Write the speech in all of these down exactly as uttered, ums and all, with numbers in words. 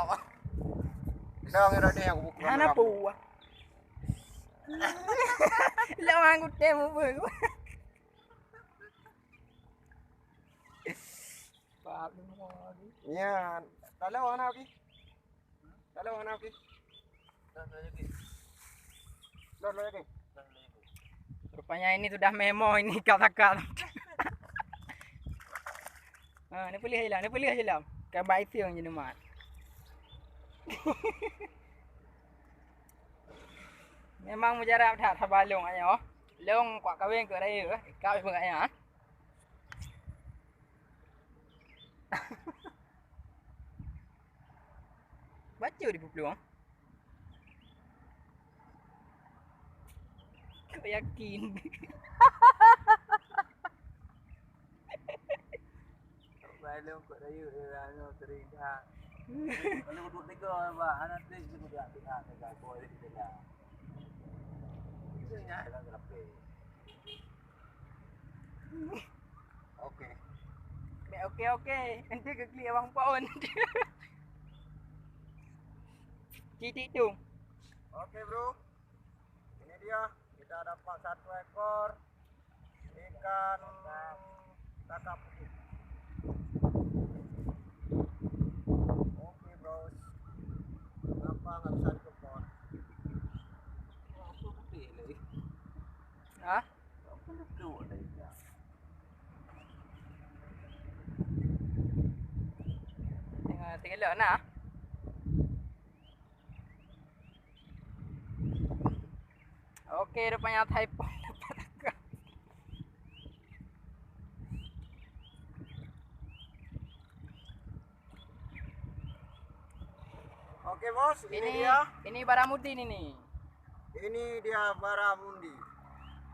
Lawang. Lawang yang roti yang aku buka. Hana pu. Lawang aku temu pun. Pak, lu mau lagi? Ya, tak lewat mana lagi? Kalau mana, oke? Loh, loh, oke. Rupanya ini sudah memo ini kata-kata. Ha, ni pulih je lah, ni pulih je lah. Kan baik siang je ni, Mat. Memang mujarab that sabalong ayo. Long kuat kawin ke raya, eh. Kau pun kat nya, ah. Baca di pepeluang. Kau yakin? Balong kok rayu, eh, anu, sering dah. Kalau duduk tiga, bah, anak tu juga dia tengah, tengah, boleh tengah. Itu ingat dalam rapi. Oke. Oke, oke, oke. Nanti ke klik abang Paon. Titik tu. Oke, bro. Ini dia. Kita dapat satu ekor ikan kakap putih. Oke, bro. Kenapa nggak bisa dikepot? Hah? Tengok, tengok lah nah. Oke, rupanya typhoon dapat aku. Oke, Bos, ini, ini dia. Ini baramundi ini. Ini dia baramundi.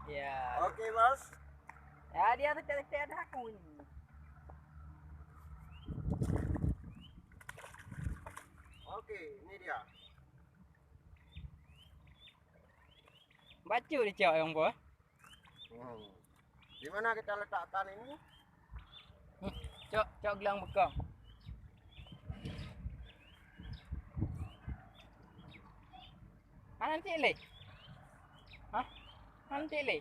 Ya. Oke, Bos. Ya, dia dekat-dekat ada aku ini. Oke, ini dia. Baca dia cak yang apa? Hmm. Di mana kita letakkan ini? Hmm. Cok, cok gelang bekam. Mana cik leh? Hah? Mana cik leh?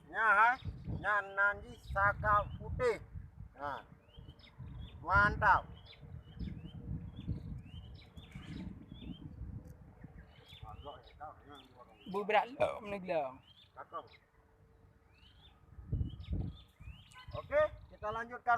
Nyan, ha? Nyan nan jih saka putéh. Ha. Mantap. Beubrat lom neuglong. Oke, kita lanjutkan.